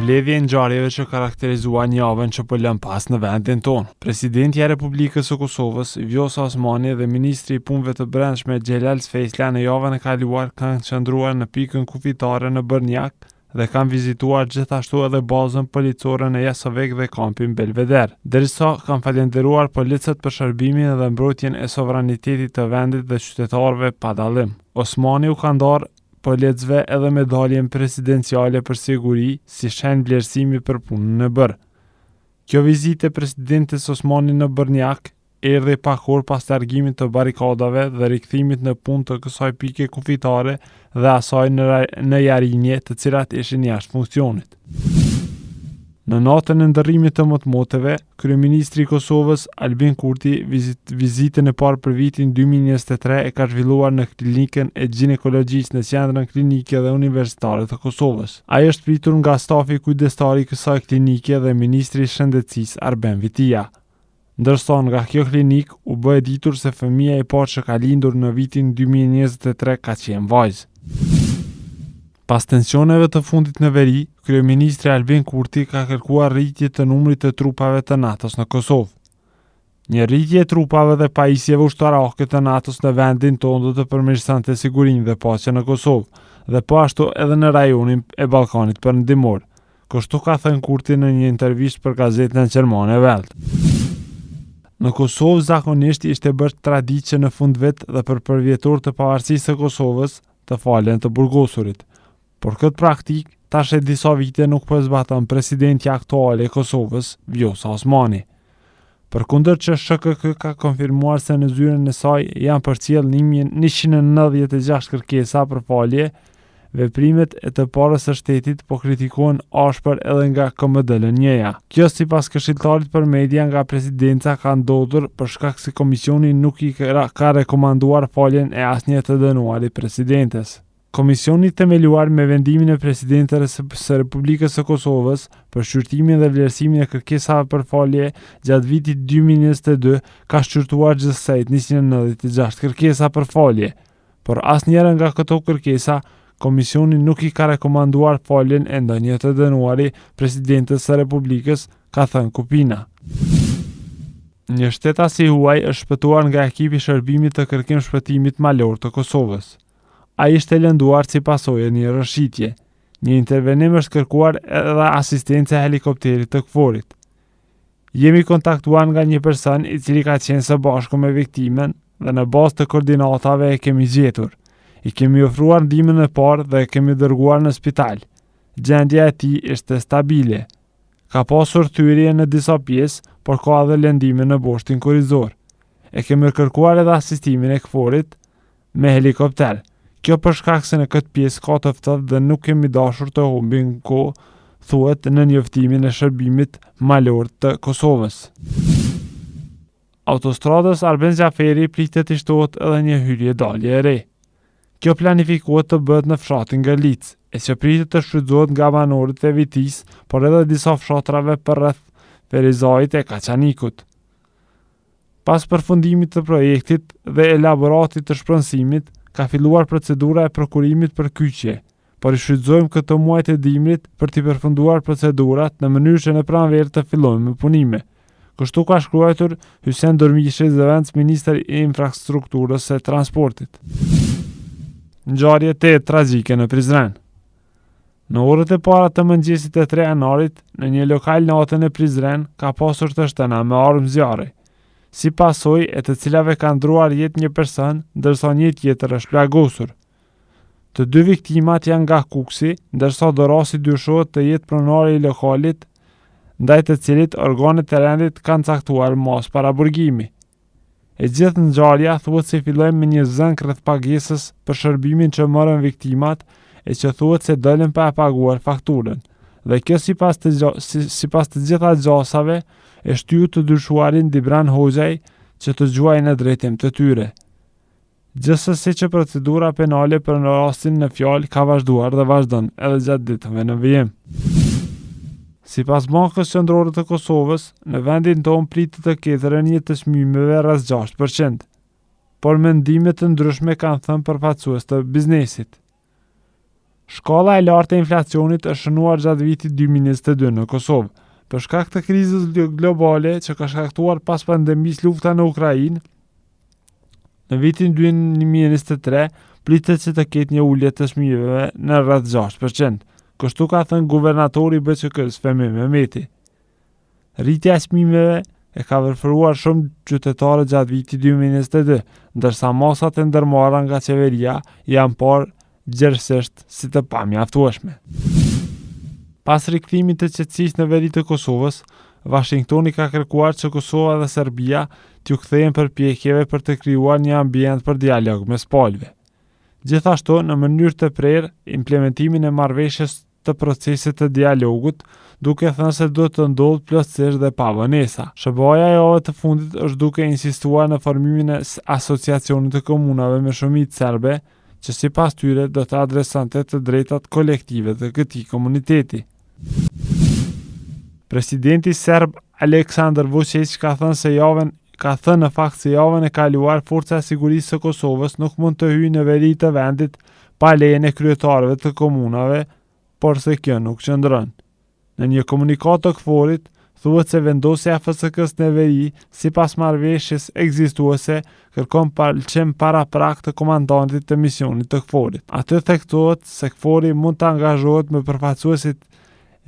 Përmbledhje e ngjarjeve që karakterizuan javën që po lëmë pas në vendin tonë. Presidentja e Republikës së Kosovës, Vjosa Osmani dhe ministri i Punëve të Brendshme Xhelal Sveçla në javën e kaluar kanë qëndruar në pikën kufitare në Bërnjak dhe kanë vizituar gjithashtu edhe bazën policore në Jasovik dhe kampin Belveder. Derisa kanë falënderuar policët për shërbimin dhe mbrojtjen e sovranitetit të vendit dhe qytetarëve pa dallim. Osmani u ka ndarë policëve edhe medaljen presidenciale për siguri si shenjë vlerësimi për punën e bërë. Kjo vizitë e presidentes Osmani në Bërnjak erdhi pak orë pas largimit të barrikadave dhe rikthimit në punë të kësaj pike kufitare dhe asaj në, në Jarinje, të cilat ishin jashtë funksionit. Në natën e ndërrimit të motmoteve, kryeministri i Kosovës, Albin Kurti, vizit, vizitën e parë për vitin 2023 e ka zhvilluar në klinikën e gjinekologjisë në Qendrën Klinike dhe Universitare të Kosovës. Ai është pritur nga stafi kujdestar i kësaj klinike dhe ministri i Shëndetësisë Arben Vitia. Ndërsa nga kjo klinikë u bë e ditur se fëmija i parë që ka lindur në vitin 2023 ka qenë vajzë. Pas tensioneve të fundit në veri, kryeministri Albin Kurti ka kërkuar rritje të numrit të trupave të NATO-s në Kosovë. Një rritje e trupave dhe pajisjeve ushtarake të NATO-s në vendin tonë do të përmirësonte sigurinë dhe paqen në Kosovë dhe po ashtu edhe në rajonin e Ballkanit Perëndimor. Kështu ka thënë Kurti në një intervistë për gazetën gjermane Welt. Në Kosovë zakonisht ishte bërë traditë që në fundvit dhe për përvjetor të pavarësisë së Kosovës të falen të burgosurit. Por këtë praktikë tash e disa vite nuk po e zbaton presidentja aktuale e Kosovës, Vjosa Osmani. Përkundër që SHKK ka konfirmuar se në zyrën e saj janë përcjellë 196 kërkesa për falje, veprimet e të parës së shtetit po kritikohen ashpër edhe nga KMDLNJ-ja. Kjo sipas këshilltarit për media nga presidenca ka ndodhur për shkak se komisioni nuk i ka rekomanduar faljen e asnjë të dënuari presidentes. Komisioni i themeluar me vendimin e Presidentes së Republikës së Kosovës për shqyrtimin dhe vlerësimin e kërkesave për falje gjatë vitit 2022 ka shqyrtuar gjithsej 196 kërkesa për falje, por asnjëra nga këto kërkesa komisioni nuk i ka rekomanduar faljen e ndonjë të dënuari Presidentes së Republikës, ka thënë Kupina. Një shtetas i huaj është shpëtuar nga ekipi i shërbimit të kërkim shpëtimit malor të Kosovës. Ai ishte lënduar si pasojë e një rrëshqitje. Një intervenim është kërkuar edhe asistenca e helikopterit të KFOR-it. Jemi kontaktuar nga një person i cili ka qenë së bashku me viktimën dhe në bazë të koordinatave e kemi gjetur. I kemi ofruar ndihmën e parë dhe e kemi dërguar në spital. Gjendja e tij ishte stabile. Ka pasur thyerje në disa pjesë, por ka edhe lëndime në boshtin kurrizor. E kemi kërkuar edhe asistimin e KFOR-it, me helikopter. Kjo për shkak se në këtë pjesë ka të ftohtë dhe nuk kemi dashur të humbim kohë, thuhet në njoftimin e shërbimit malor të Kosovës. Autostradës Arben Xhaferi pritet t'i shtohet edhe një hyrje-dalje e re. Kjo planifikohet të bëhet në fshatin Gërlicë, e që pritet të shfrytëzohet nga banorët e Vitisë, por edhe disa fshatrave përreth Ferizajt e Kaçanikut. Pas përfundimit të projektit dhe elaboratit të shpronësimit, ka filluar procedura e prokurimit për kyçje, por i shfrytëzojmë këto muajt e dimrit për t'i përfunduar procedurat në mënyrë që në pranverë të fillojmë me punime. Kështu ka shkruajtur Hysen Durmishi, zëvendësministër i Infrastrukturës e Transportit. Ngjarje tejet tragjike në Prizren. Në orët e para të mëngjesit të 3 janarit, në një lokal nate në Prizren ka pasur të shtëna me armë zjarri, si pasojë e të cilave ka ndërruar jetë një person, ndërsa një tjetër është plagosur. Të dy viktimat janë nga Kukësi, ndërsa dorasi dyshohet të jetë pronari i lokalit, ndaj të cilit organet e rendit kanë caktuar masë paraburgimi. E gjithë ngjarja thuhet se filloi me një zënkë rreth pagesës për shërbimin që morën viktimat e që thuhet se dolën pa e paguar faturën. Dhe kjo sipas të, sipas të gjitha gjasave e shtyu të dyshuarin Dibran Hoxhaj që të gjuajë në drejtim të tyre. Gjithsesi që procedura penale për në rastin në fjalë ka vazhduar dhe vazhdon edhe gjatë ditëve në vijim. Sipas Bankës Qendrore të Kosovës, në vendin tonë pritet të ketë rënie të çmimeve rreth 6%, por mendime të ndryshme kanë thënë përfaqësues të biznesit. Shkalla e lartë e inflacionit është shënuar gjatë vitit 2022 në Kosovë. Për shkak të krizës globale që ka shkaktuar pas pandemisë lufta në Ukrainë, në vitin 2023 pritet që të ketë një ulje të çmimeve në rreth 6%. Kështu ka thënë guvernatori i BQK-së Fehmi Mehmeti. Rritja e çmimeve e ka varfëruar shumë qytetarët gjatë vitit 2022, ndërsa masat e ndërmarra nga qeveria janë parë gjerësisht si të pamjaftueshme. Pas rikthimit të qetësisë në veri të Kosovës, Washingtoni ka kërkuar që Kosova dhe Serbia t'ju kthehen përpjekjeve për të krijuar një ambient për dialog mes palëve. Gjithashtu, në mënyrë të prerë, implementimin e marrëveshjes të procesit të dialogut, duke thënë se duhet të ndodhë plotësisht dhe pa vonesa. SHBA-ja javëve të fundit është duke insistuar në formimin e Asociacionit të Komunave me shumicë serbe, që sipas tyre do të adresonte të drejtat kolektive të këtij komuniteti. Presidenti serb Aleksandar Vuçiq ka thënë se javën ka thënë në fakt se javën e kaluar Forca e Sigurisë së Kosovës nuk mund të hyjë në veri të vendit pa lejen e kryetarëve të komunave, por se kjo nuk qëndron. Në një komunikatë të KFOR-it, thuhet se vendosja e FSK-së në veri, sipas marrëveshjes ekzistuese, kërkon pëlqim paraprak të komandantit të misionit të KFOR-it. Aty theksohet se KFOR-i mund të angazhohet me përfaqësuesit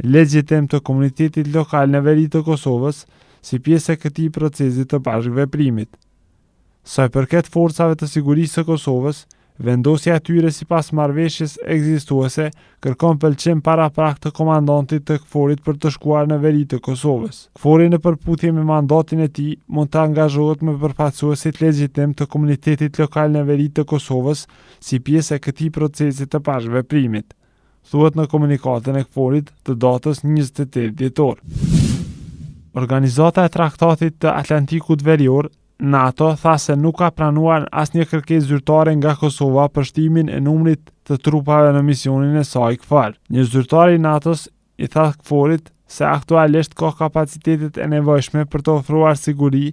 legjitim të komunitetit lokal në veri të Kosovës, si pjesë e këtij procesi të bashkëveprimit. Sa i përket forcave të sigurisë së Kosovës, vendosja e tyre sipas marrëveshjes ekzistuese kërkon pëlqim paraprak të komandantit të KFOR-it për të shkuar në veri të Kosovës. KFOR-i në përputhje me mandatin e tij mund të angazhohet me përfaqësuesit legjitim të komunitetit lokal në veri të Kosovës si pjesë e këtij procesi të bashkëveprimit. thuhet në komunikatën e KFOR-it të datës 28 dhjetor. Organizata e Traktatit të Atlantikut Verior, NATO, tha se nuk ka pranuar asnjë kërkesë zyrtare nga Kosova për shtimin e numrit të trupave në misionin e saj KFOR. Një zyrtar i NATO-s i tha KFOR-it se aktualisht ka kapacitetet e nevojshme për të ofruar siguri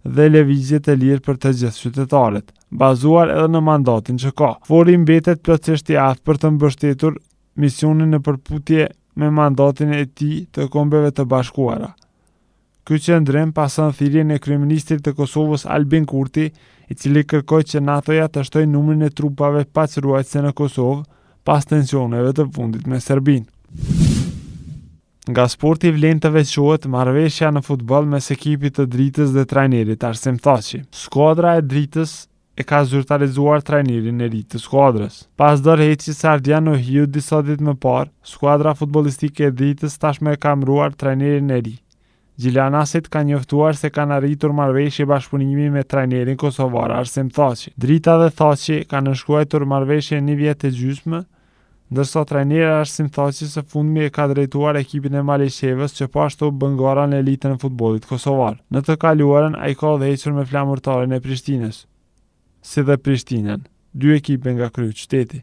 dhe lëvizje të lirë për të gjithë qytetarët, bazuar edhe në mandatin që ka. KFOR-i mbetet plotësisht i aftë për të mbështetur misionin në përputhje me mandatin e tij të Kombeve të Bashkuara. Ky qëndrim pason thirrjen e kryeministrit të Kosovës Albin Kurti, i cili kërkoi që NATO-ja të shtojë numrin e trupave paqeruajtëse në Kosovë pas tensioneve të fundit me Serbinë. Nga sporti vlen të veçohet marrëveshja në futboll mes ekipit të Dritës dhe trajnerit Arsim Thaçi. Skuadra e Dritës e ka zyrtarizuar trajnerin e ri të skuadrës. Pas dorëheqjes së Ardian Nuhiut disa ditë më parë, skuadra futbollistike e Dritës tashmë e ka emëruar trajnerin e ri. Gjilanasit kanë njoftuar se kanë arritur marrëveshje bashkëpunimi me trajnerin kosovar Arsim Thaçi. Drita dhe Thaçi kanë nënshkruajtur marrëveshje një vjet e gjysmë, ndërsa trajneri Arsim Thaçi së fundmi e ka drejtuar ekipin e Malishevës që po ashtu bën gara në elitën e futbollit kosovar. Në të kaluarën ai ka udhëhequr me Flamurtarin e Prishtinës, si dhe Prishtinën, dy ekipe nga kryeqyteti.